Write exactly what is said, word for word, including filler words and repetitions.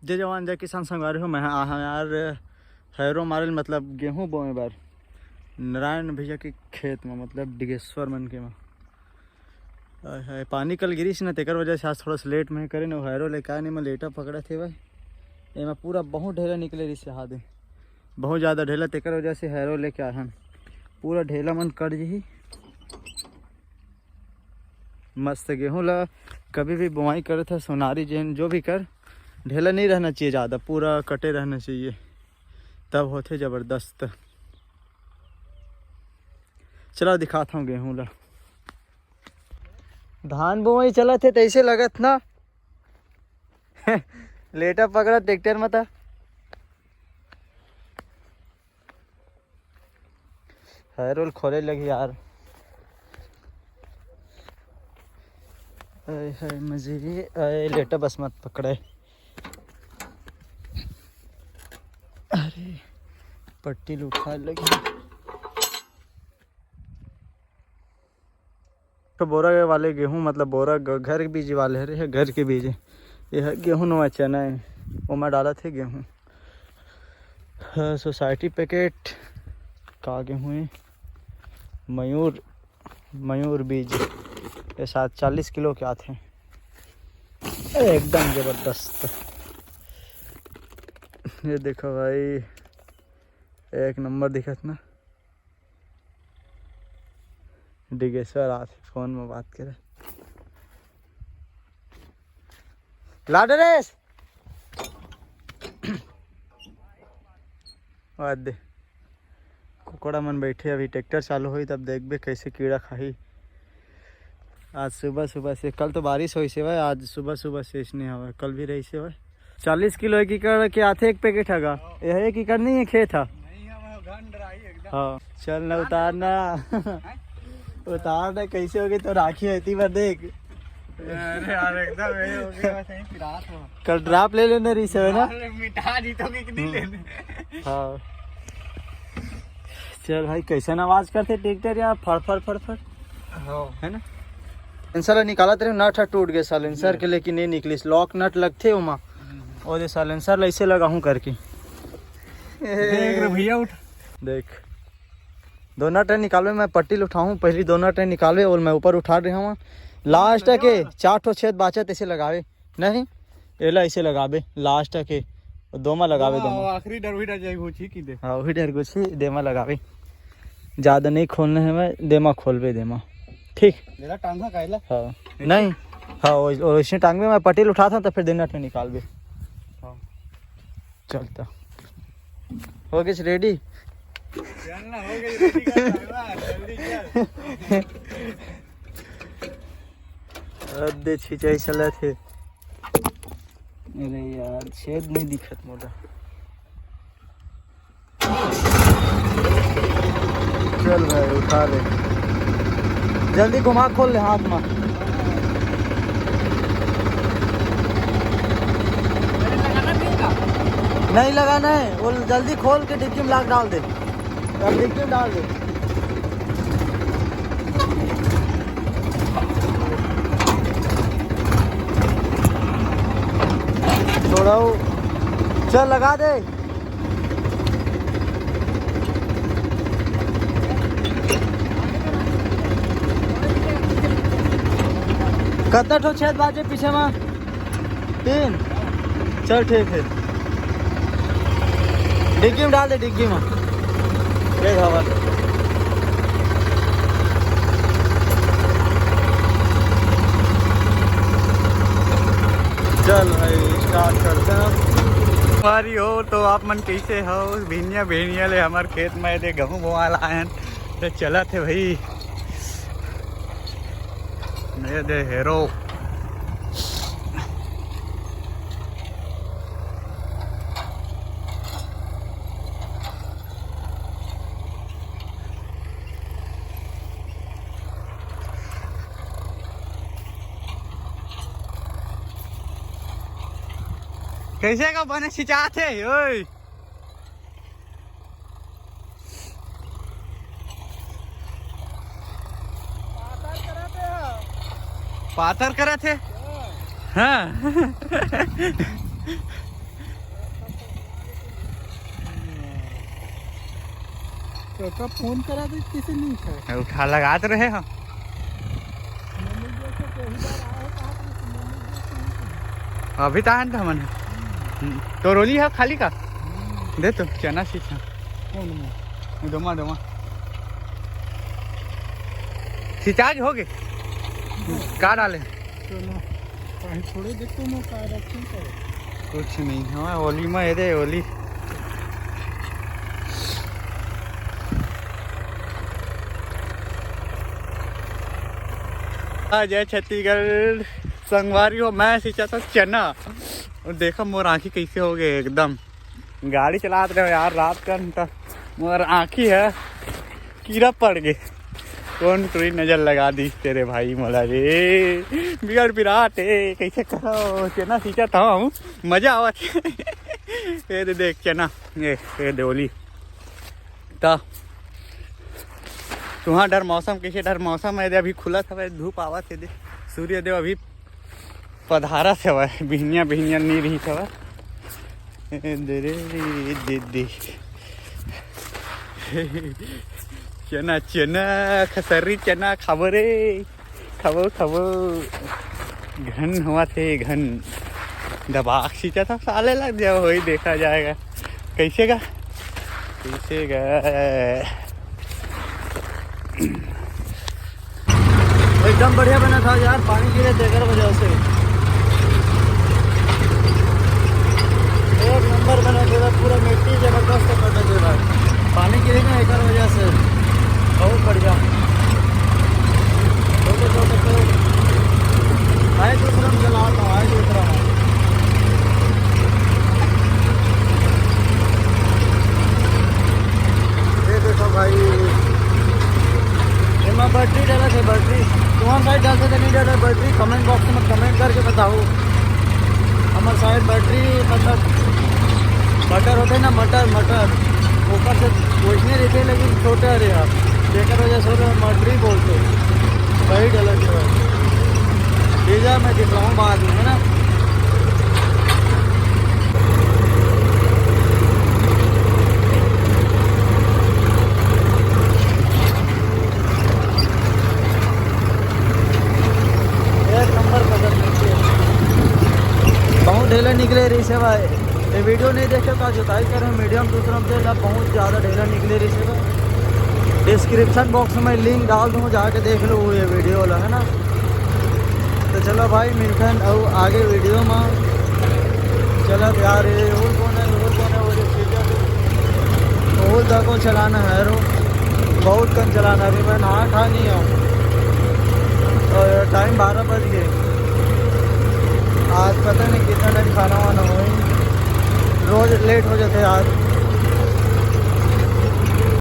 जय जवान, जय किसान संगवारी हो। मैं आ हंव यार हैरो मारे ल, मतलब गेहूं बोए बर नारायण भैया के खेत में, मतलब डिगेश्वर मन के में। आय हाय, पानी कल गिरिस न, तेकर वजह से आज थोड़ा सा लेट में करे न। हैरो लेके आए नहीं, मैं लेटा पकड़ा थे भाई। एमा पूरा बहुत ढेला निकले रहिस हे, बहुत ज़्यादा ढेला, तेकर वजह से हैरो लेके आए हन। पूरा ढेला मन कट जही। मस्त गेहूं ला कभी भी बुआई करत है, सोनारी जेन जो भी कर, ढेला नहीं रहना चाहिए ज़्यादा, पूरा कटे रहना चाहिए, तब होथे जबरदस्त। चला दिखात हूँ गेहूं ला। धान बुआई चलत हे तैसे लगत ना। लेटा पकड़ा ट्रैक्टर में था। हैरोल खोले लगी यार। आय हाय मजे, आय लेटा बस मत पकड़े। अरे पट्टी ल उठा लगी। तो बोरा वाले गेहूं, मतलब बोरा ग-, घर के बीज वाले हरे, घर के बीज। ये है गेहूं नवा चना है, ओमा डालत है गेहूं। हाँ, सोसाइटी पैकेट का गेहूं है, मयूर, मयूर बीज, ये साथ चालीस किलो के आथे। एकदम जबरदस्त। ये देखो भाई, एक नंबर दिखत ना। डिगेश्वर आथे फोन में बात करे। लाडो रेस। वाह दे। कुकड़ा मन बैठे, अभी ट्रैक्टर चालू होई तब देखबे कैसे कीड़ा खाही। आज सुबह सुबह से, कल तो बारिश होइस हवय, आज सुबह सुबह से इसने हवय, कल भी रहिस हवय। चालीस किलो एक एकड़ के आथे एक पैकेट हगा। यह एक एकड़ नहीं है, खेत हा। नहीं है, वो घन रही एकदम। हाँ, चल ना, उतार ना। उतार ना, कैसे होगे तो राखी है, इतनी बार देख। अरे यार, एकदम यही हो गया, बस यहीं पिरात हो। कल ड्राप ले लेने रही से, है ना? अरे, मिटा दी तो कि नहीं लेने। हाँ। चल भाई, कैसन आवाज करथे ट्रैक्टर यार, फड़ फड़ फड़ फड़। हाँ। है ना? साइलेंसर निकालत रहे, नट ह टूट गए साइलेंसर के, लेकिन नहीं निकलिस। लॉक नट लगथे ओमा। हम्म। ओ दे, साइलेंसर ला ऐसे लगाहूं करके। देख रे भैया, उठ। देख, दो नट निकालबे, मैं पट्टी ल उठाहूं, पहली दो नट निकालबे, और मैं ऊपर उठा रहे हूं। लास्ट के चार ठो छेद बाचत ऐसे लगावे। नहीं, एला ऐसे लगाबे, लास्ट के दो मा लगाबे, दो मा। आखिरी डर वही डर जाई, घुसी की दे। हाँ, वही डर घुसी, दे मा लगाबे। ज्यादा नहीं खोलना है मैं, दे मा खोलबे, दे मा। ठीक। मेरा टांगा काहेला? हाँ। नहीं। हाँ, वो, वो इसने टांगबे, मैं पट्टी ल उठात हूं, तो फिर दे नट में निकालबे। हाँ। चलता। हो गई रेडी? चल ना, हो गई रेडी का ड्राइवर, जल्दी चल। अब दे छिंचाई चलत हे। अरे यार, छेद नहीं दिखत मोला। चल भाई, उठा ले, जल्दी घुमा, खोल ले हाथ में। नहीं लगाना है, वो जल्दी खोल के डिग्गी में लाग डाल दे। अब डिग्गी में डाल दे। थोड़ा वो, चल लगा दे। कतना ठो छेद बाचे पीछे में? तीन। चल ठीक है, डिग्गी में डाल दे, डिग्गी में। देख हवा। चल भाई, स्टार्ट करते हैं। हमारी हो तो आप मन कैसे हो? भिनिया भिनिया ले हमार खेत में दे गेहूं बोआल आयन, तो चलत हे भाई। ये दे हेरो। कैसे का बने सिंचात हे ओए? पातर करत हे। हाँ। तो फोन करा दे, किसे नहीं उठाए। उठा लगात रहे हम। मम्मी जी से कई बार आए, कहा तो मम्मी जी से नहीं उठाए। अभी तो आए न हमन। हम्म। हम्म। तो रोली है खाली का? हम्म। दे तो चना सींचा। कौन में? दोमा, दोमा। सिंचाई हो गए? का डाले? चना। कहीं थोड़े देखते मैं का रखी तो। कुछ नहीं है, ओली में, ये दे, ओली। आ जय छत्तीसगढ़। संगवारी हो, मैं सींचा था चना। और देखा, मोर आँखी कैसे हो गए एकदम। गाड़ी चलात रहे यार, रात का अंत मोर आँखी है, कीड़ा पड़ गए। कौन टुरी नजर लगा दी तेरे भाई मोला रे। बिगड़ पिरात है, कैसे कहो, चना सींचा था हूँ, मजा आवत है। ये दे देख चना, ये, ये दे ओली। त तुहाँ डर मौसम, कैसे डर मौसम है दे, अभी खुलत हवय, धूप आवत है दे, सूर्य देव अभी पधारत हवय, बिहनिया बिहनिया नी रहिस हवय। ए दे रे, दे दे। चना, चना, खसरी चना खाबो रे, खाबो, खाबो। घन हुआ थे, घन। दबाक सींचा था, साले लग जाओ, वही देखा जाएगा। कैसे का? कैसे का? एकदम बढ़िया बना था यार, पानी गिरे तेकर वजह से। एक नंबर बना था, पूरा मिट्टी जबरदस्त बना था। पानी गिरे ना एकर वजह से, बहुत बढ़िया। छोटे छोटे पेड़। आए दूसरा में चला था, आए दूसरा में। ये देखो भाई, एमा बैटरी डाला थे, बैटरी। तुम्हारे साइड डालते थे, नहीं डाला बैटरी, कमेंट बॉक्स में कमेंट करके बताओ। हमारे साइड बैटरी, मतलब, मटर होते हैं ना, मटर, मटर, ऊपर से वैसने रहते हैं, लेकिन छोटे आ रहे हैं आप, जेकर वजह से ओला मटर ही बोलते हैं। वही डाला थे। ठीक है, मैं दिख रहा हूँ बाद में, है ना? एक नंबर पसंद है। बहुत ढेला निकले रही से भाई। ये वीडियो नहीं देखे का जुताई करें, मीडियम दूसरा में तेल बहुत ज़्यादा ढेला निकले रही से भाई। डिस्क्रिप्शन बॉक्स में लिंक डाल दूँ, जाके देख लो वो ये वीडियो वाला, है ना। तो चलो भाई, मिलते हैं अब आगे वीडियो में। चलो यार, ये और कौन है, और कौन है, वो जो सीधे वो तक को चलाना है रो, बहुत कम चलाना। अभी मैं नहा खा नहीं हूँ और टाइम बारह बज गए। आज पता नहीं कितना टाइम खाना वाना हो, रोज लेट हो जाते यार।